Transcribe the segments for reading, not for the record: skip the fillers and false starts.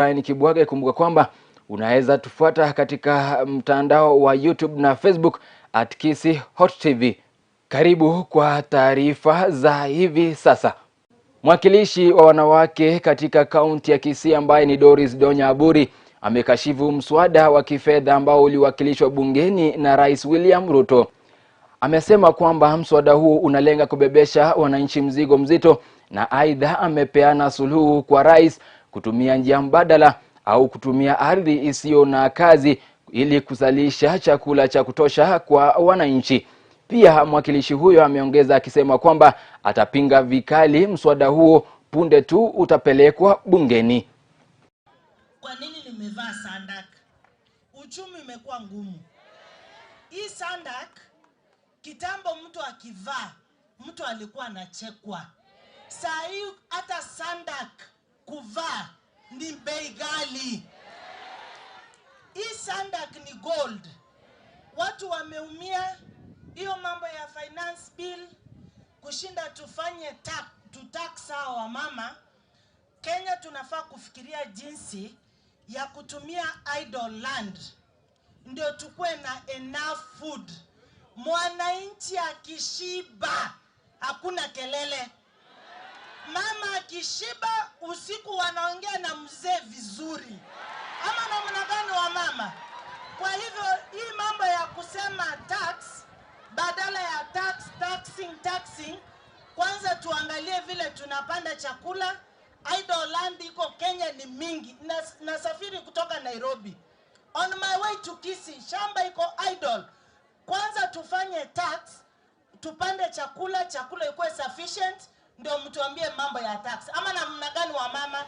Brian Kibwage. Kumbuka kwamba unaweza tufuata katika mtandao wa YouTube na Facebook at Kisii Hot TV. Karibu kwa taarifa za hivi sasa. Mwakilishi wa wanawake katika kaunti ya Kisii ambaye ni Doris Donya Aburi amekashifu mswada wa kifedha ambao uliwakilishwa bungeni na Rais William Ruto. Amesema kwamba mswada huu unalenga kubebesha wananchi mzigo mzito, na aidha amepeana suluhu kwa rais kutumia njia mbadala au kutumia ardhi isiyo na kazi ili kuzalisha chakula cha kutosha kwa wananchi. Pia mwakilishi huyo ameongeza akisema kwamba atapinga vikali mswada huo punde tu utapelekwa bungeni. Kwa nini nimevaa sandak? Uchumi umekuwa ngumu. Hii sandak kitambo mtu akivaa mtu alikuwa anachekwa. Saa hii hata sandak kuvaa ni bei ghali. Hii sandak ni gold. Watu wameumia. Hiyo mambo ya finance bill kushinda tufanye tax, tutax hawa wamama. Kenya tunafaa kufikiria jinsi ya kutumia idle land ndio tukue na enough food. Mwananchi akishiba hakuna kelele. Mama akishiba usiku wanaongea na mzee vizuri, ama namna gani wa mama? Kwa hivyo hii mambo ya kusema tax badala ya tax, taxing, taxing, kwanza tuangalie vile tunapanda chakula. Idle land iko Kenya ni mingi. Nasafiri kutoka Nairobi on my way to Kisii, shamba iko idle. Kwanza tufanye tax, tupande chakula, chakula ikuwe sufficient, ndio mtuambie mambo ya tax, ama namna gani wa mama?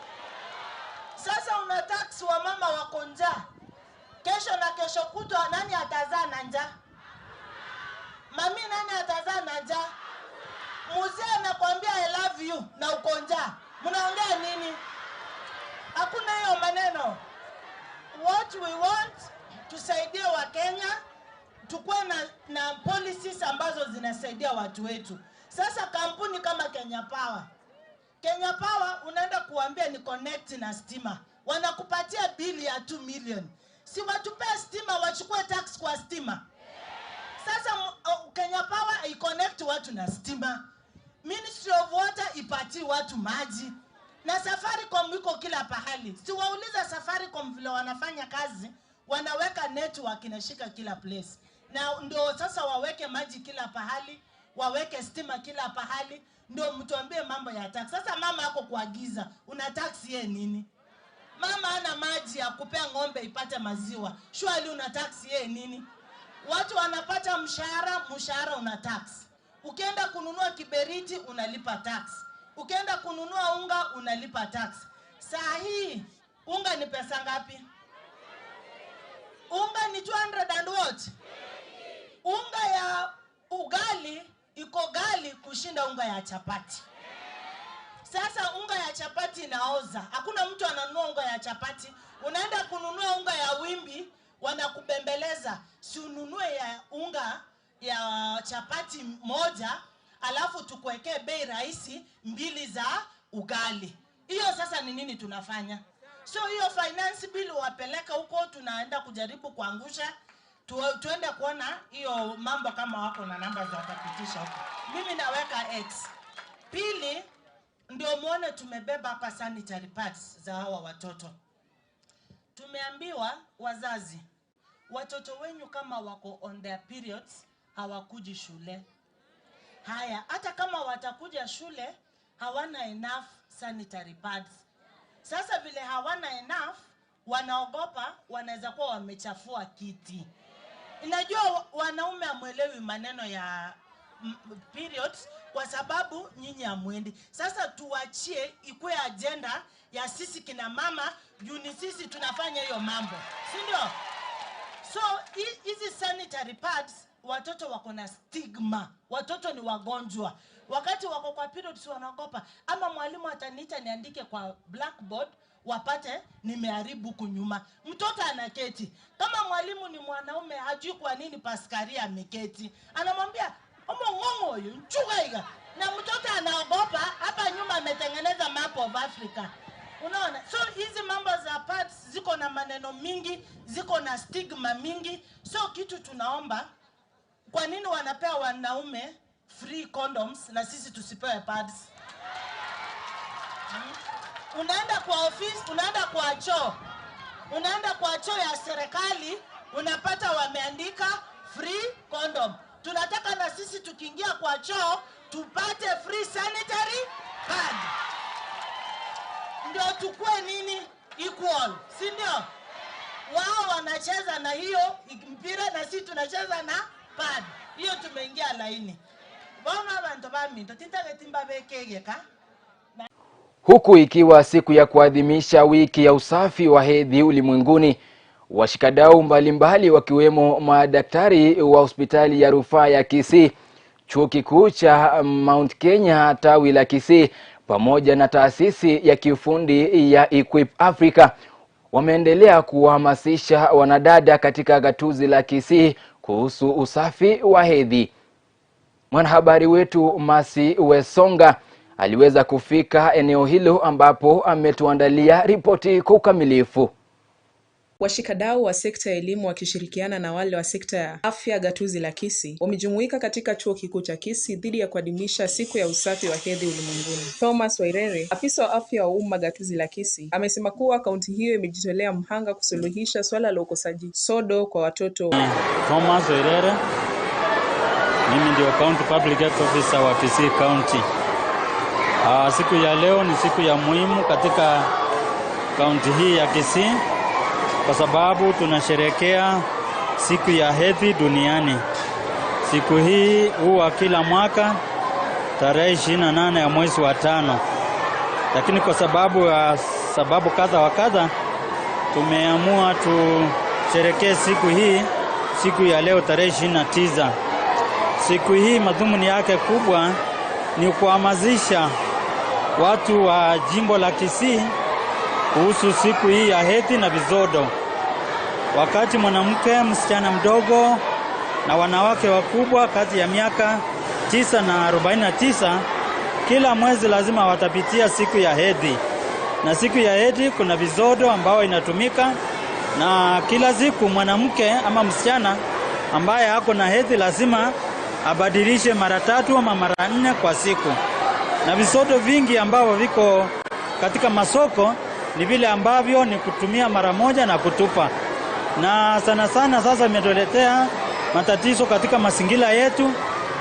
Sasa una tax wa mama wako njaa, kesho na kesho kutwa nani atazaa na njaa? Mami, nani atazaa na njaa? Mzee anakwambia "I love you" na uko njaa, mnaongea nini? Hakuna hiyo maneno. What we want, tusaidie Wakenya, tukuwe na policies ambazo zinasaidia watu wetu. Sasa kampuni kama Kenya Power, Kenya Power unaenda kuambia ni connect na stima, wanakupatia bili ya 2 million. Si watupee stima, wachukue tax kwa stima. Sasa Kenya Power iconnect watu na stima, Ministry of Water ipatie watu maji, na Safaricom iko kila pahali. Si wauliza Safaricom vile wanafanya kazi, wanaweka network inashika kila place, na ndio sasa waweke maji kila pahali, waweke stima kila pahali, ndio mtuambie mambo ya tax. Sasa mama ako kuagiza, una tax ye nini? Mama ana maji ya kupea ng'ombe ipate maziwa, surely una tax ye nini? Watu wanapata mshahara, mshahara una tax. Ukienda kununua kiberiti unalipa tax. Ukienda kununua unga unalipa tax. Saa hii unga ni pesa ngapi? Unga ni 200 and what? Unga ya ugali iko ghali kushinda unga ya chapati. Sasa unga ya chapati inaoza. Hakuna mtu ananunua unga ya chapati. Unaenda kununua unga ya wimbi, wanakubembeleza. Si ununue ya unga ya chapati moja, alafu tukuwekee bei rahisi mbili za ugali. Hiyo sasa ni nini tunafanya? So hiyo finance bill wapeleka huko, tunaenda kujaribu kuangusha, tuende kuona hiyo mambo kama wako na namba za watapitisha huko. Mimi naweka X. Pili, ndio muone tumebeba hapa sanitary pads za hawa watoto. Tumeambiwa wazazi, watoto wenyu kama wako on their periods hawakuji shule. Haya, hata kama watakuja shule hawana enough sanitary pads. Sasa vile hawana enough, wanaogopa wanaweza kuwa wamechafua kiti. Inajua wanaume hamwelewi maneno ya periods kwa sababu nyinyi hamwendi. Sasa tuachie ikuwe agenda ya sisi kina mama, juu ni sisi tunafanya hiyo mambo, si ndio? So hizi sanitary pads, watoto wako na stigma, watoto ni wagonjwa. Wakati wako kwa periods wanaogopa, ama mwalimu ataniita niandike kwa blackboard wapate nimeharibu huku nyuma. Mtoto anaketi. Kama mwalimu ni mwanaume hajui kwa nini Paskaria ameketi, anamwambia omo ngongo huyu nchugaiga, na mtoto anaogopa. Hapa nyuma ametengeneza map of Africa. Unaona, so hizi mambo za pads ziko na maneno mingi, ziko na stigma mingi. So kitu tunaomba, kwa nini wanapea wanaume free condoms na sisi tusipewe pads? Unaenda kwa office, unaenda kwa choo, unaenda kwa choo ya serikali, unapata wameandika free condom. Tunataka na sisi tukiingia kwa choo tupate free sanitary pad, ndio tukue nini, equal, si ndio? Wao wanacheza na hiyo mpira na sisi tunacheza na pad. Hiyo tumeingia laini. Bona bantu baminto tintagete mbabekegeka. Huku ikiwa siku ya kuadhimisha wiki ya usafi wa hedhi ulimwenguni, washikadau mbalimbali wakiwemo madaktari wa hospitali ya rufaa ya Kisii, chuo kikuu cha Mount Kenya tawi la Kisii, pamoja na taasisi ya kiufundi ya Equip Africa wameendelea kuwahamasisha wanadada katika gatuzi la Kisii kuhusu usafi wa hedhi. Mwanahabari wetu Masi Wesonga aliweza kufika eneo hilo ambapo ametuandalia ripoti kwa ukamilifu. Washikadau wa sekta ya elimu wakishirikiana na wale wa sekta ya afya gatuzi la Kisii wamejumuika katika chuo kikuu cha Kisii dhidi ya kuadhimisha siku ya usafi wa hedhi ulimwenguni. Thomas Wairere, afisa wa afya wa umma gatuzi la Kisii, amesema kuwa kaunti hiyo imejitolea mhanga kusuluhisha swala la ukosaji sodo kwa watoto. Thomas Wairere, mimi ndio County Public Health Officer wa Kisii County. Siku ya leo ni siku ya muhimu katika kaunti hii ya Kisii kwa sababu tunasherehekea siku ya hedhi duniani. Siku hii huwa kila mwaka tarehe 28 ya mwezi wa 5. Lakini kwa sababu ya sababu kadha wa kadha tumeamua tusherehekee siku hii siku ya leo tarehe 29. Siku hii madhumuni yake kubwa ni kuhamasisha watu wa jimbo la Kisii kuhusu siku hii ya hedhi na vizodo. Wakati mwanamke, msichana mdogo na wanawake wakubwa kati ya miaka 9 na 49 kila mwezi lazima watapitia siku ya hedhi. Na siku ya hedhi kuna vizodo ambao inatumika, na kila siku mwanamke ama msichana ambaye ako na hedhi lazima abadilishe mara 3 ama mara 4 kwa siku. Na visodo vingi ambavyo viko katika masoko ni vile ambavyo ni kutumia mara moja na kutupa. Na sana sana sasa imetuletea matatizo katika mazingira yetu,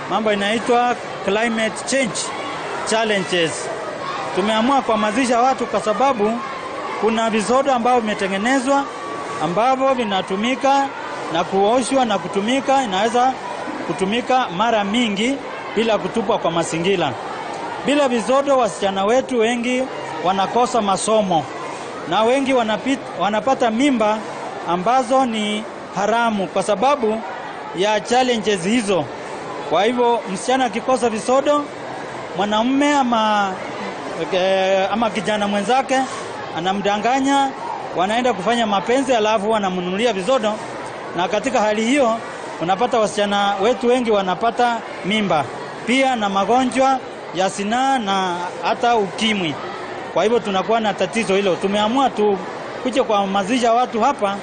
mambo inaitwa climate change challenges. Tumeamua kuhamasisha watu kwa sababu kuna visodo ambavyo vimetengenezwa ambavyo vinatumika na kuoshwa na kutumika, inaweza kutumika mara mingi bila kutupwa kwa mazingira. Bila visodo wasichana wetu wengi wanakosa masomo na wengi wanapata mimba ambazo ni haramu kwa sababu ya challenges hizo. Kwa hivyo msichana akikosa visodo, mwanamume ama kijana mwenzake anamdanganya, wanaenda kufanya mapenzi alafu wanamnunulia visodo, na katika hali hiyo unapata wasichana wetu wengi wanapata mimba pia na magonjwa ya zinaa na hata ukimwi. Kwa hivyo tunakuwa na tatizo hilo. Tumeamua tu kuja kuhamasisha watu hapa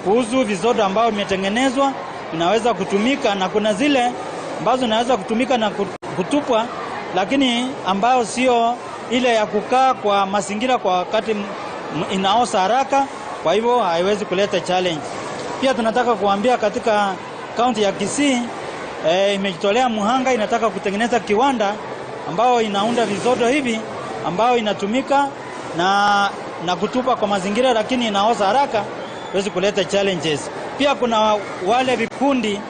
kuhusu visodo ambavyo vimetengenezwa vinaweza kutumika, na kuna zile ambazo zinaweza kutumika na kutupwa, lakini ambayo sio ile ya kukaa kwa mazingira kwa wakati inaoza haraka, kwa hivyo haiwezi kuleta challenge. Pia tunataka kuambia katika kaunti ya Kisii imejitolea muhanga, inataka kutengeneza kiwanda ambao inaunda visodo hivi ambao inatumika na kutupa kwa mazingira, lakini inaoza haraka, haiwezi kuleta challenges. Pia kuna wale vikundi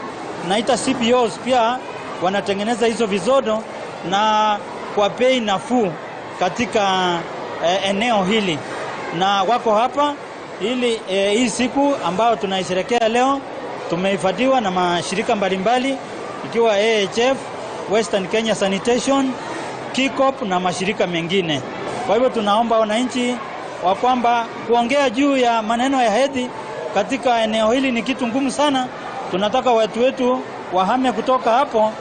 naita CPOs pia wanatengeneza hizo visodo na kwa bei nafuu katika eneo hili, na wako hapa ili hii siku ambayo tunaisherehekea leo tumehifadhiwa na mashirika mbalimbali ikiwa AHF, Western Kenya Sanitation, KICOP na mashirika mengine. Kwa hivyo tunaomba wananchi wa kwamba kuongea juu ya maneno ya hedhi katika eneo hili ni kitu ngumu sana. Tunataka watu wetu wahame kutoka hapo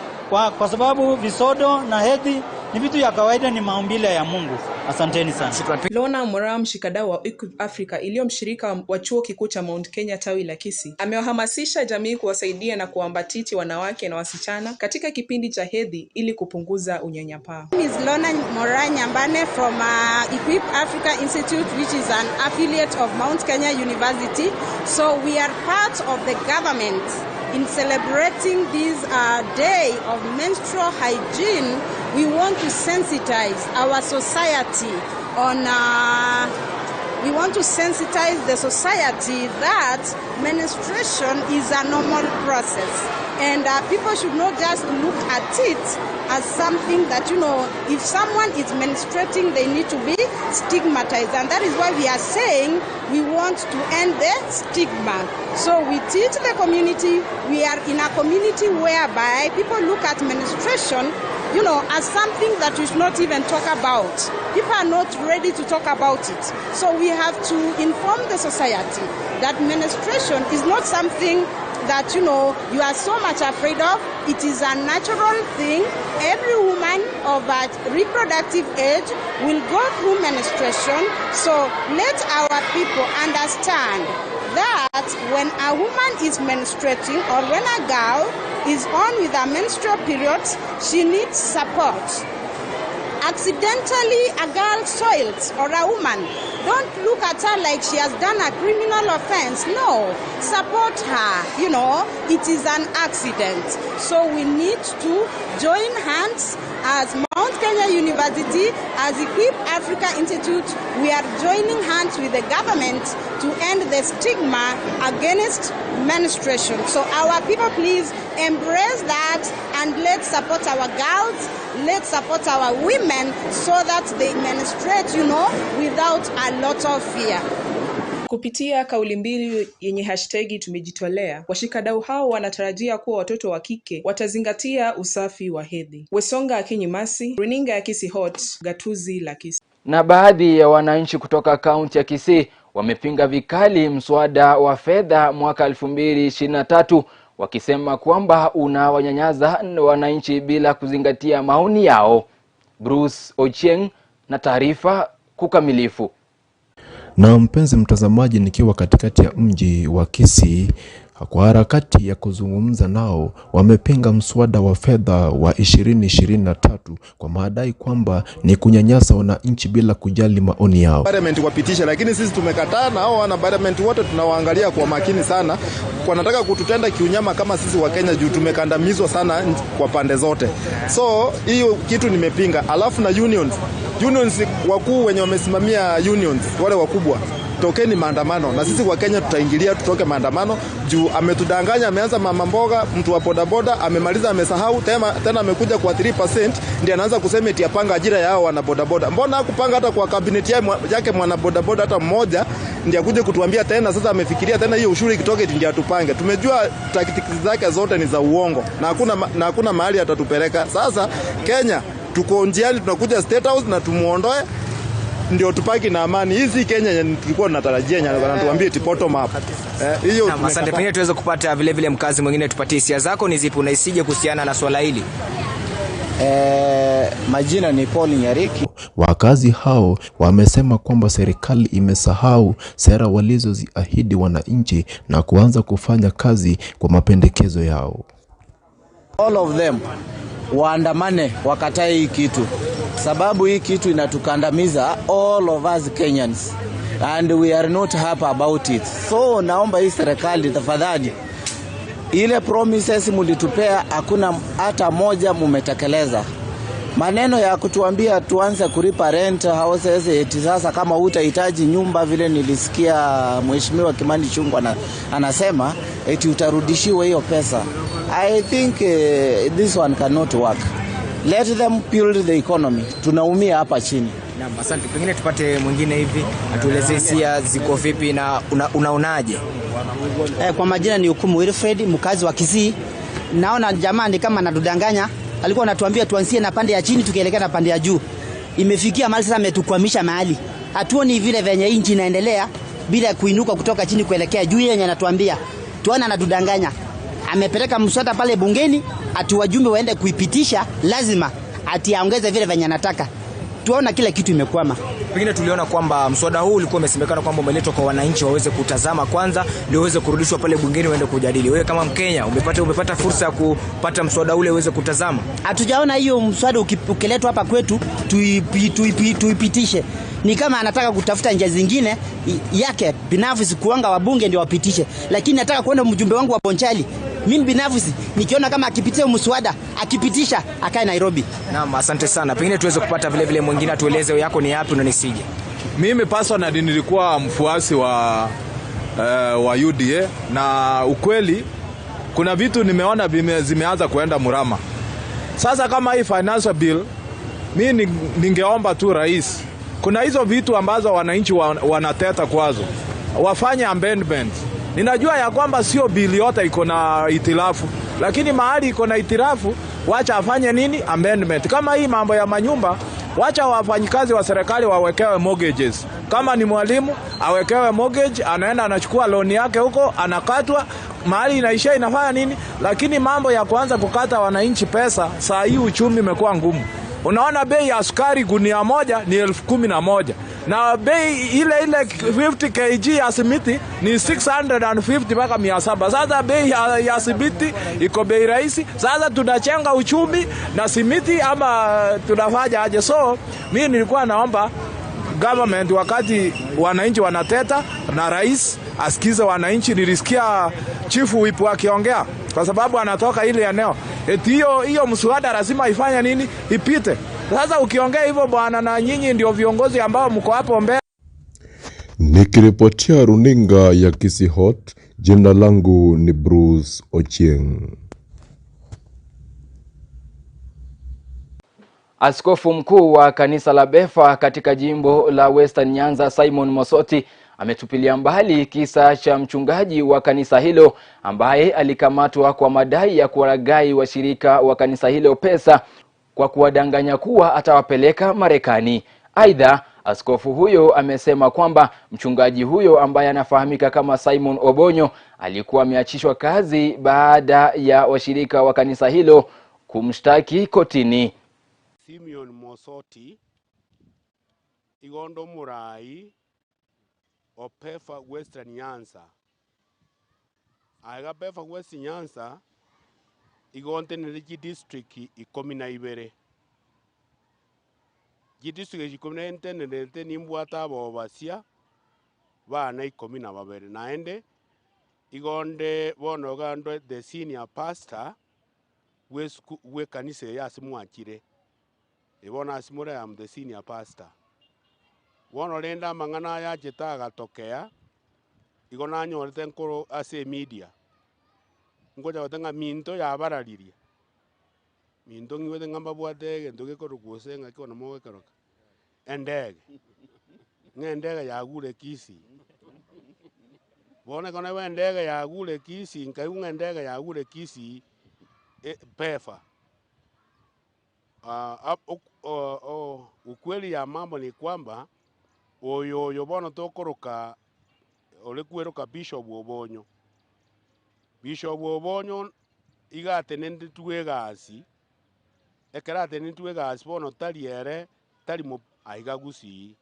kwa sababu visodo na hedhi ni vitu ya kawaida, ni maumbile ya Mungu. Asanteni sana. Lona Moraa, mshikadau wa Equip Africa iliyo mshirika wa chuo kikuu cha Mount Kenya tawi la Kisii, amewahamasisha jamii kuwasaidia na kuwambatiti wanawake na wasichana katika kipindi cha hedhi ili kupunguza unyanyapaa. My name is Lona Moraa Nyambane from Equip Africa Institute, which is an affiliate of Mount Kenya University. So we are part of the government in celebrating this day of menstrual hygiene. We want to sensitize our society on we want to sensitize the society that menstruation is a normal process, and people should not just look at it as something that, you know, if someone is menstruating, they need to be stigmatized. And that is why we are saying we want to end the stigma. So we teach the community. We are in a community whereby people look at menstruation, you know, as something that we should not even talk about. People are not ready to talk about it. So we have to inform the society that menstruation is not something that, you know, you are so much afraid of. It is a natural thing. Every woman of a reproductive age will go through menstruation. So let our people understand that when a woman is menstruating or when a girl is on with her menstrual period, she needs support. Accidentally, a girl soiled or a woman, don't look at her like she has done a criminal offense. No, support her. You know, it is an accident. So we need to join hands as Mount Kenya University, as Equip Africa Institute. We are joining hands with the government to end the stigma against menstruation. So our people, please embrace that and let's support our girls, let's support our women so that they menstruate, you know, without a lot of fear. Kupitia kauli mbiu yenye hashtagi tumejitolea, washikadau hao wanatarajia kuwa watoto wa kike watazingatia usafi wa hedhi. Wesonga Akinyi Masi, runinga ya Kisii Hot, gatuzi la Kisii. Na baadhi ya wananchi kutoka kaunti ya Kisii wamepinga vikali mswada wa fedha mwaka 2023 wakisema kwamba unawanyanyaza wananchi bila kuzingatia maoni yao. Bruce Ochieng na taarifa kukamilifu. Na mpenzi mtazamaji, nikiwa katikati ya mji wa Kisii kwa harakati ya kuzungumza nao, wamepinga mswada wa fedha wa 2023 kwa madai kwamba ni kunyanyasa wananchi bila kujali maoni yao. Parliament wapitishe, lakini sisi tumekataa, na hao wana parliament wote tunawaangalia kwa makini sana, wanataka kututenda kiunyama kama sisi wa Kenya juu tumekandamizwa sana kwa pande zote. So hiyo kitu nimepinga. Alafu na unions wakuu wenye wamesimamia unions wale wakubwa, tokeni maandamano na sisi wa Kenya tutaingilia, tutoke maandamano juu ametudanganya. Ameanza mama mboga, mtu wa bodaboda, amemaliza, amesahau tena, amekuja kwa 3% ndiye anaanza kusema eti apanga ajira yao wana bodaboda. Mbona hakupanga hata kwa kabineti yake mwana bodaboda hata mmoja, ndiye akuje kutuambia tena sasa amefikiria tena hiyo ushuru ikitoke ndiye atupange. Tumejua tactics zake zote ni za uongo na hakuna mahali atatupeleka. Sasa Kenya tuko njiani, tunakuja State House na tumuondoe ndio tupaki na amani. Hizi Kenya tulikuwa tunatarajia anatuambia eti bottom up. Hiyo asante. Pengine tuweze kupata vile vile mkazi mwingine, tupatie hisia zako ni zipi, unaisije kuhusiana na swala hili? Majina ni Paul Nyariki. Wakazi hao wamesema kwamba serikali imesahau sera walizoziahidi wananchi na kuanza kufanya kazi kwa mapendekezo yao. All of them waandamane wakatae hii kitu, sababu hii kitu inatukandamiza all of us Kenyans and we are not happy about it. So naomba hii serikali tafadhali, ile promises mulitupea hakuna hata moja mumetekeleza. Maneno ya kutuambia tuanze kulipa rent houses, eti sasa kama utahitaji nyumba, vile nilisikia Mheshimiwa Kimani Ichung'wah anasema eti utarudishiwa hiyo pesa. I think this one cannot work. Let them build the economy. Tunaumia hapa chini. Naam, asante. Pengine tupate mwingine hivi atueleze hisia ziko vipi na unaonaje? Kwa majina ni Hukumu Wilfred, mkazi wa Kisii. Naona jamani kama anatudanganya. Alikuwa anatuambia tuanzie na pande ya chini tukielekea na pande ya juu. Imefikia mahali sasa ametukwamisha mahali. Hatuoni vile venye nchi inaendelea bila kuinuka kutoka chini kuelekea juu yenye anatuambia. Tuona anatudanganya. Amepeleka mswada pale bungeni ati wajumbe waende kuipitisha, lazima ati aongeze vile venye anataka. Tuona kila kitu imekwama. Pengine tuliona kwamba mswada huu ulikuwa umesemekana kwamba umeletwa kwa wananchi waweze kutazama kwanza ndio uweze kurudishwa pale bungeni waende kujadili. Wewe kama Mkenya umepata fursa ya kupata mswada ule uweze kutazama? Hatujaona hiyo mswada ukiletwa hapa kwetu tuipitishe. Ni kama anataka kutafuta njia zingine yake binafsi kuanga wabunge ndio wapitishe. Lakini nataka kuona mjumbe wangu wa Bonchali. Mimi binafsi nikiona kama akipitia mswada, akipitisha akae Nairobi. Naam, asante sana. Pengine tuweze kupata vile vile mwingine atueleze yako ni yapi na nisije. Mimi personally nilikuwa mfuasi wa UDA, na ukweli kuna vitu nimeona zimeanza kuenda murama. Sasa kama hii financial bill, mimi ningeomba tu rais, kuna hizo vitu ambazo wananchi wanateta kwazo, wafanye amendment. Ninajua ya kwamba sio bill yote iko na itilafu, lakini mahali iko na itilafu wacha afanye nini? Amendment. Kama hii mambo ya manyumba, wacha wafanyikazi wa serikali wawekewe mortgages. Kama ni mwalimu awekewe mortgage, anaenda anachukua loan yake huko, anakatwa mahali inaisha inafanya nini? Lakini mambo ya kuanza kukata wananchi pesa, saa hii uchumi imekuwa ngumu. Unaona bei ya sukari gunia moja ni 11,000. Na bei ile ile 50 kg ya simiti ni 650 mpaka 700. Sasa bei ya simiti iko bei rahisi. Sasa tunachenga uchumi na simiti ama tunafanya aje? So mimi nilikuwa naomba government, wakati wananchi wanateta, na rais asikize wananchi. Nilisikia chifu whip akiongea, kwa sababu anatoka ile eneo, eti hiyo mswada lazima ifanye nini? Ipite. Sasa ukiongea hivyo bwana, na nyinyi ndio viongozi ambao mko hapo mbele. Nikiripotia runinga ya Kisii Hot, jina langu ni Bruce Ochieng. Askofu mkuu wa kanisa la Befa katika jimbo la Western Nyanza, Simon Mosoti, ametupilia mbali kisa cha mchungaji wa kanisa hilo ambaye alikamatwa kwa madai ya kuwalaghai washirika wa kanisa hilo pesa kwa kuwadanganya kuwa atawapeleka Marekani. Aidha, askofu huyo amesema kwamba mchungaji huyo ambaye anafahamika kama Simon Obonyo alikuwa ameachishwa kazi baada ya washirika wa kanisa hilo kumshtaki kotini. Simeon Mosoti igondo murai opefa Western Nyanza aiga Pefa Western Nyanza igonte niriji district 12 ji district 14 nirete nimbwata abobasia bana 12 naende igonde bono gando the senior pastor we kanisa ya simwachire ibona asimure am the senior pastor. Wono renda mang'ana ya jeta agatokea igo nanyorete nkoro ase media ngoja gotenga minto ya bararirie minto ngiwete ng'amba bwate gento gekorokose ng'aki ona mogekeroka endege ng'endege yagure Kisii bona kona wendege yagure Kisii nkai ng'endege yagure Kisii Pefa. Ukweli ya mambo ni kwamba oyo bono tokoroka olekueroka Bishop Obonyo. Bishop Obonyo igatenende tuegasi ekeratenende tuegasi bono taliere tali mo aiga Gusii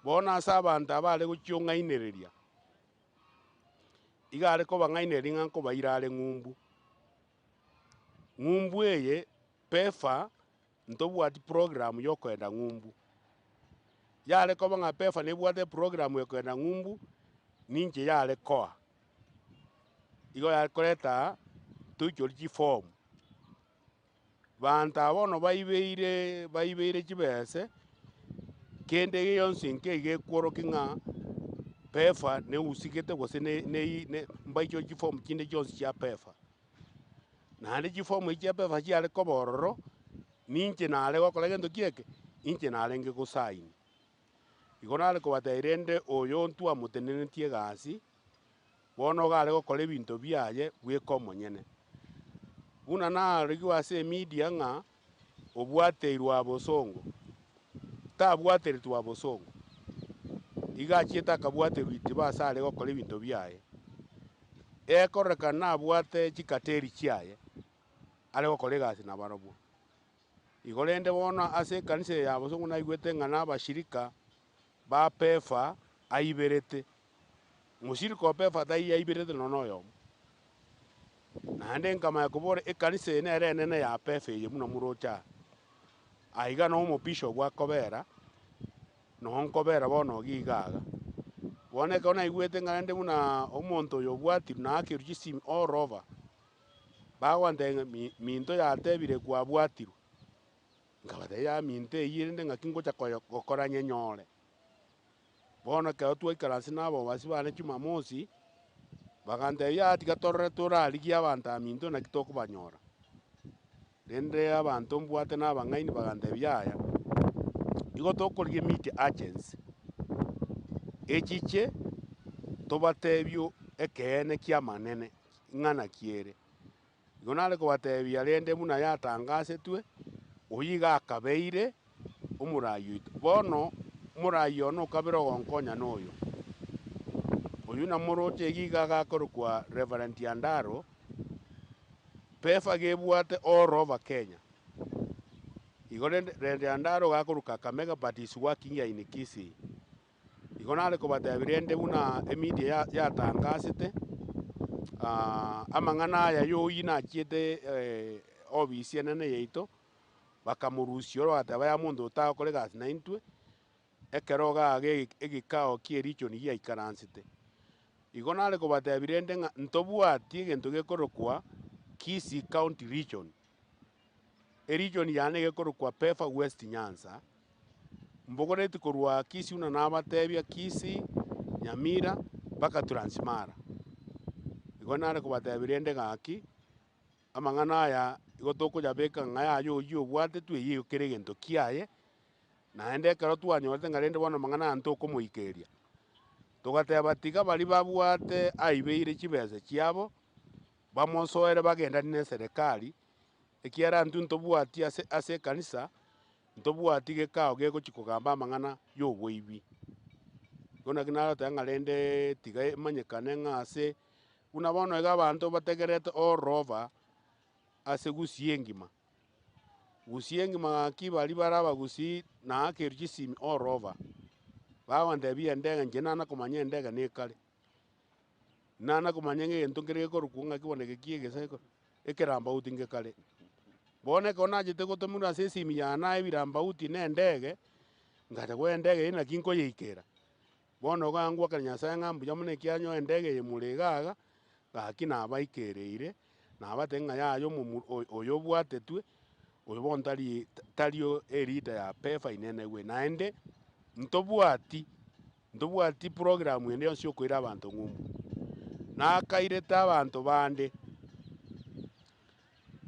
bona ase abanto abare gochiong'ainereria igare kobang'ainereria ng'a nkobairare ng'umbu ng'umbu eye Pefa ntobwati program yokwenda ng'umbu yare koba ng'a Pefa nebwate program yokwenda ng'umbu ninche yare koa igo yare koreta tuichori chiform bantu abono baibeire chibese kende gionsi nke gekworoki ng'a Pefa neusigete gose ne mbaichori chiform chinde chionsi chia Pefa naende chifomu chia Pefa chiare kobororo ninche nare gokora gento kieke inche narenge gosaini igo nare kobateire ende oyo ntwamotenenetie egasi bono gare gokora ebinto biaye bweka omonyene buna naarigiwa ase emedia ng'a obwateirwe abosongo tabwateretwe abosongo iga achiete akabwaterwa itiba ase are gokora ebinto biaye ekorekana nabwate chikateri chiaye are gokora egasi nabarobwo. Igo rende bono ase ekanisa eye ya Bosongo naigwete ng'a na abashirika ba PEFA aiberete. Moshirika o PEFA taiyo aiberete nonya oyomo. Naende nkamanya kobora ekanisa eye nere enene ya PEFA eye buna moroche aa. Aiga no omobishop akobera, noho nkobera bono iga iga iga. Bono ekero naigwete ng'a rende buna omonto oyo obwatirwe naakerwe chisimi all over, bagontebia ng'a minto yatebire kwabwatirwe. Nkabatebia yaya minto eywo rende ng'aki ngocha koyo gokora nyenyore. Bono ekero twaikaranse na abobasi bane jumamosi, bagantebia yaya tiga torore torarigie abanto aba minto naki tokobanyora. Rende abanto mbwate na abang'aini bagantebia yaya, igo tokorigia media agency, echiche tobatebie ekeene kia amanene ng'a naki ere. Igo nare kobatebia rende buna yatangasetwe, oyo iga akabeire omorai oito. Bono omorai one okabere ogonkonya na oyo. Oyo namoroche iga iga agakorokwa Reverend Yandaro, PEFA gebwate all over Kenya. Igo rende Reverend Yandaro gakoruka Kakamega but is working here in Kisii. Igo nare kobatebia rende buna emedia yatangasete, amang'ana aya yoyi nachiete ofisi enene yaito, bakamorusia oro bagateba ya monto otagokora egasi naintwe, ekero iga egekao kia erichoni giaikaransete. Igo nare kobatebia rende ng'a ntobwati egento gekorokwa Kisii County Region. Erichoni yane egekorokwa PEFA West Nyanza, mbogoreti korwa Kisii buna nabatebia Kisii, Nyamira, mpaka Transmara. Igo nare kobatebia rende gaki, amang'ana aya igo tokoyabeka ng'a yaye oywo obwatetwe eywo kere egento kiaye, naende ekero twanyorete ng'a rende bono amang'ana aya ntokomoikeria. Togateba tiga baria babwate aibeire chibesa chiabo, bamosoere bagendani na eserekari, ekiara intwe ntobwati ase ase ekanisa, ntobwati gekao gegochi kogamba amang'ana ya oboibi. Igo naki naroteba ng'a rende tiga emanyekane ng'a ase buna bono iga abanto bategerete all over ase Gusii engima. Gusii engima gaki baria bare abagusii naakerwe chisimi all over. Bagontebia endege inche nana komanya endege na ekare. Nana komanya ng'a egento nkere gekorokwa ng'aki bono eke kia egesa ekerambauti nkekare. Bono ekero nachete gotomerwa ase esimi yane aye ebirambauti na endege, ngacha koa endege eywo naki nkoyeikera. Bono iga ngwakera Nyasaye ng'a mbuya mono ekiagera nyowe endege eye more iga iga, gaki nabaikereire, nabatebia ng'a yaya omomu oyo obwatetwe, oyo bono tari tario eleader ya PEFA inene naende, ntobwati ntobwati program ende yonsi yokoira abanto ng'umbu. Nakairete abanto bande,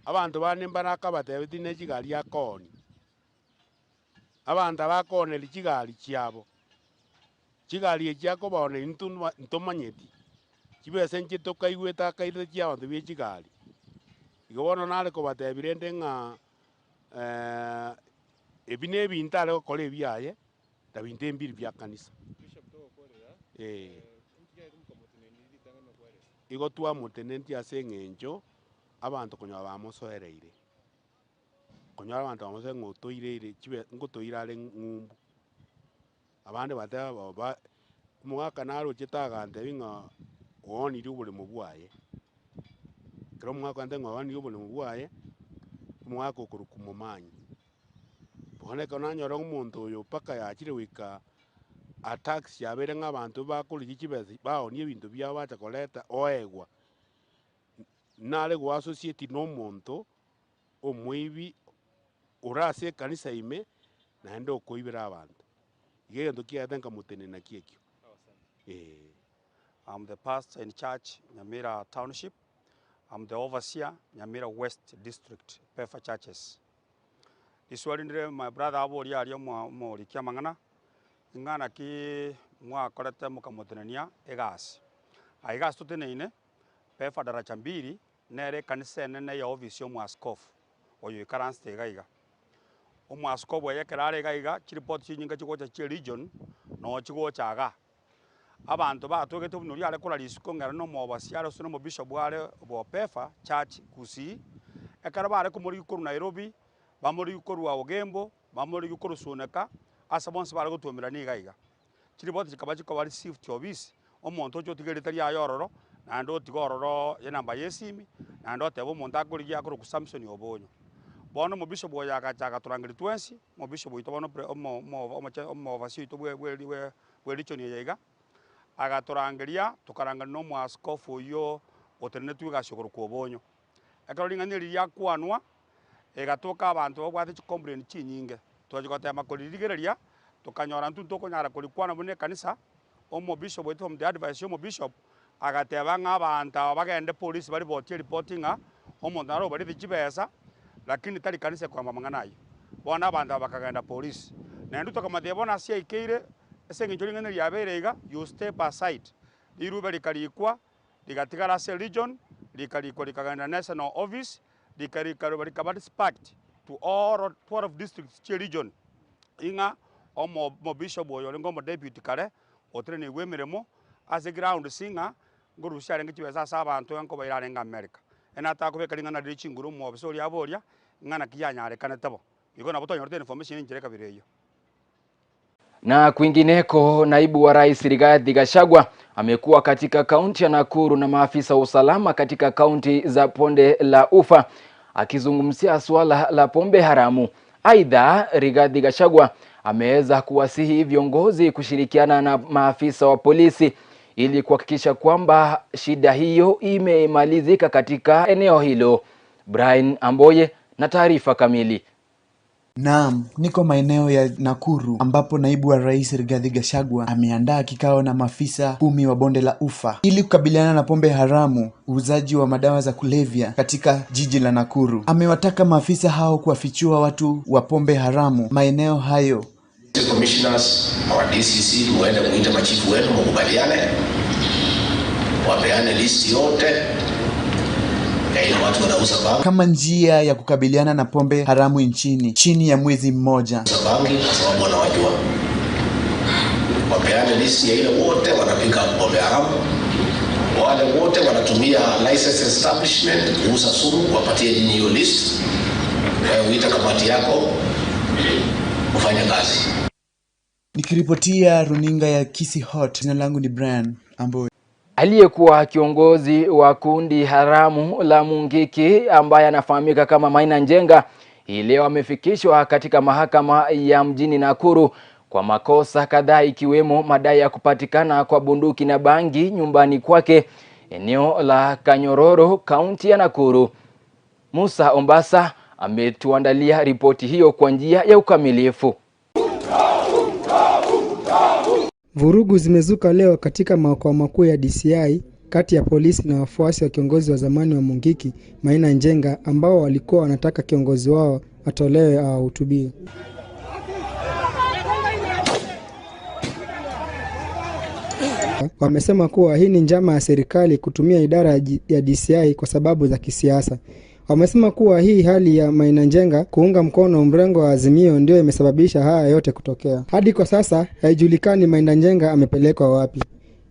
abanto bande mbarakabatebeti na chigari akooni. Abanto abakooneri chigari chiabo, chigari echi akobaoneria intwe ntomanyeti, chibesa inche tokaigwete akairete chia abanto ba echigari. Igo bono nare kobatebia rende ng'a ebi na ebinto are gokora ebiaye, na binto mbiri bia kanisa. Igo twamotenentie ase eng'encho, abanto konyora bamosoereire. Konyora abanto bamosoereire ng'a otoireire chibe ngotoire are ng'umbu. Abande bateba baba omogaka narochete agantebia ng'a oonirie oboremo bwaye. Ekero omogaka antebia ng'a oonirie oboremo bwaye, omogaka okorokwa Momanyi. Bono ekero nanyora omonto oyo mpaka yachire goika attacks chiabeire ng'a abanto bakorigia chibesa baonia ebinto biabo bacha koreta oegwa. Nare goassociate na omonto omoibi ore ase ekanisa ime, naende okoibera abanto. Iga egento kiaete nkamotenena ki ekio. I'm the pastor in church, Nyamira Township. I'm the overseer, Nyamira West District, PEFA Churches. Riswali ndire my brother aboria aria omorikia amang'ana, ing'ana ki mwakorete mukamotenenia egasi. Aa egasi toteneine, PEFA daraja mbili, nere ekanisa enene ya ofisi ya omwaskofu, oyo oikaransete iga iga. Omwaskofu oye ekero are iga iga, chiripoti chinyinge chigocha chia region, noo chigocha igaa. Abanto batogete buna oria are kora risuko ng'ero na omobasi are ase na omobishop are bo PEFA Church Gusii, ekero bare komorigia korwa Nairobi, Bamori korwa Ogembo, bamori korusoneka asa bonse baragotumira niga iga. Chiripoti chikaba chikaba received office omonto ocho tigerete ria yororo naende otiga ororo enamba ya esimi naende oteba omonto akorigia akoroku Samson Obonyo. Bono omobishop oyo agacha agatorangeria twensi, omobishop oito bono omo overseer oito bwe region eye iga agatorangeria tokarangana na omoaskofu oywo otenenetwe egasi okorokwa Obonyo. Ekero ring'ana eri riakwanwa egatoka abanto babwate chicomplain chinyinge twachi gotema koririgereria tokanyora ntwe tokonyara korikwana buna ekanisa. Omobishop oito from the advice ya omobishop agateba ng'a abanto aba bagende polisi baribotie eripoti ng'a omonto naro obarete chibesa lakini tari kanisa kwamba mang'ana aywo. Bono abanto aba bakagenda polisi naende tokamatebia bono ase yaikeire ase eng'encho ring'ana riabeire iga, you step aside. Rirube rikarikwa rigatigara ase region rikarikwa rikagenda national office rikarikwa rikaba dispatched to all 12 districts chia region ing'a omobishop oyo orenge omodeputy kare oterenigwe emeremo ase ground sing'a ngorusia arenge chibesa ase abanto nkobaira arenge America. Ena atakobeka ring'ana rire chinguru omoofisa oria aboria ng'a naki yanyarekanete bo. Igo nabo twanyorete information enchera kabere eyo. Na kwingineko, naibu wa rais Rigathi Gachagua amekuwa katika kaunti ya Nakuru na maafisa wa usalama katika kaunti za Bonde la Ufa akizungumzia suala la pombe haramu. Aidha, Rigathi Gachagua ameweza kuwasihi viongozi kushirikiana na maafisa wa polisi ili kuhakikisha kwamba shida hiyo imemalizika katika eneo hilo. Brian Amboye na taarifa kamili. Naam, niko maeneo ya Nakuru ambapo naibu wa rais Rigathi Gachagua ameandaa kikao na maafisa 10 wa bonde la Ufa ili kukabiliana na pombe haramu, uuzaji wa madawa za kulevya katika jiji la Nakuru. Amewataka maafisa hao kuwafichua watu wa pombe haramu maeneo hayo. Commissioners, our DCC, muende muite machifu wenu mukubaliane, wapeane list yote ya ile watu wanauza bangi, kama njia ya kukabiliana na pombe haramu nchini chini ya mwezi mmoja. Bangi kwa sababu wanawajua, wapeane list ya ile wote wanapika pombe haramu, wale wote wanatumia license establishment kuuza sumu, wapatie nyinyi hiyo list. Wewe uita kamati yako ufanye kazi. Nikiripotia runinga ya Kisii Hot, jina langu ni Brian Amboy. Aliyekuwa kiongozi wa kundi haramu la Mungiki ambaye anafahamika kama Maina Njenga hii leo amefikishwa katika mahakama ya mjini Nakuru kwa makosa kadhaa ikiwemo madai ya kupatikana kwa bunduki na bangi nyumbani kwake eneo la Kanyororo, kaunti ya Nakuru. Musa Ombasa ametuandalia ripoti hiyo kwa njia ya ukamilifu. Vurugu zimezuka leo katika makao makuu ya DCI kati ya polisi na wafuasi wa kiongozi wa zamani wa Mungiki Maina Njenga ambao walikuwa wanataka kiongozi wao atolewe awahutubie. Wamesema kuwa hii ni njama ya serikali kutumia idara ya DCI kwa sababu za kisiasa. Wamesema kuwa hii hali ya Maina Njenga kuunga mkono mrengo wa Azimio ndio imesababisha haya yote kutokea. Hadi kwa sasa haijulikani Maina Njenga amepelekwa wapi.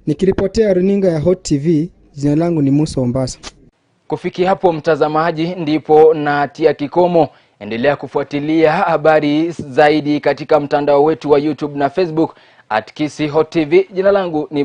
Nikiripotia runinga ya Hot TV, jina langu ni Musa Ombasa. Kufikia hapo mtazamaji, ndipo natia kikomo. Endelea kufuatilia habari zaidi katika mtandao wetu wa YouTube na Facebook at Kisii Hot TV. Jina langu ni